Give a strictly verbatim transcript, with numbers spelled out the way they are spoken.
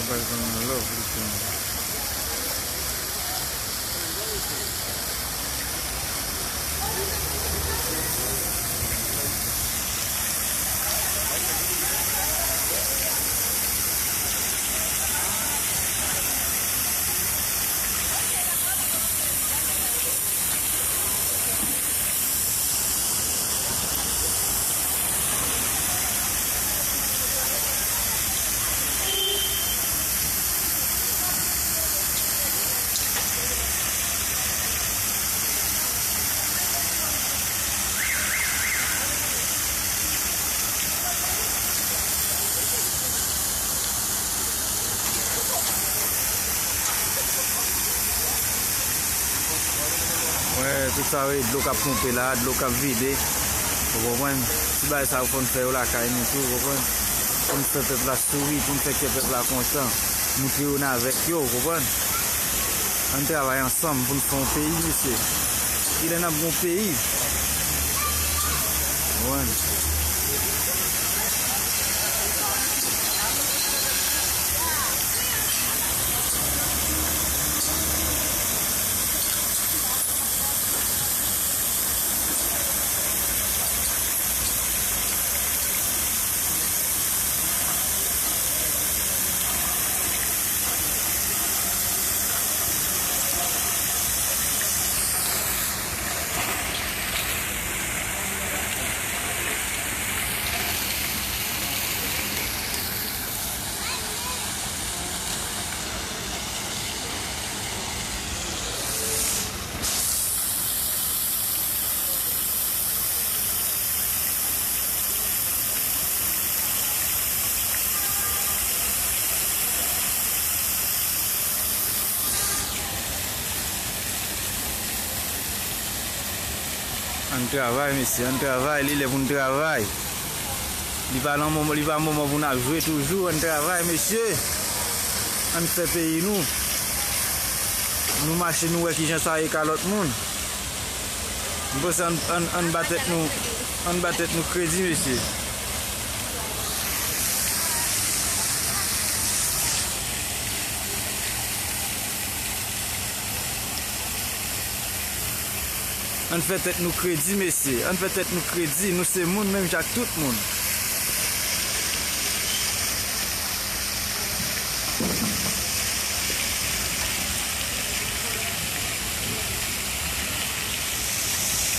Bay fanm nan love li fè. Wè, tout sa, wi, dlo k ap ponpe la, dlo k ap vide. Ou konprann? Ti bagay sa yo fò n fè yo lakay nou tou, ou konprann? Pou n fè pèp la souri, pou n fè kè pèp la kontan. Moutre yo n avèk yo, ou konprann? Ann travay ansanm pou n fè yon peyi, mesye. Kilè n ap gen yon peyi? Ou konprann? Ann travay, mesye, ann travay, li lè pou n travay. Li pa nan moman, li pa moman pou n ap jwe toujou, ann travay, mesye. Ann fè peyi nou. Nou mache, nou wè kijan sa ye ka lòt moun. M panse ann, ann, ann ba tèt nou, ann ba tèt nou kredi, mesye. Ann fè tèt nou kredi, mesye. Ann fè tèt nou kredi. Nou se moun menm jan ak tout moun.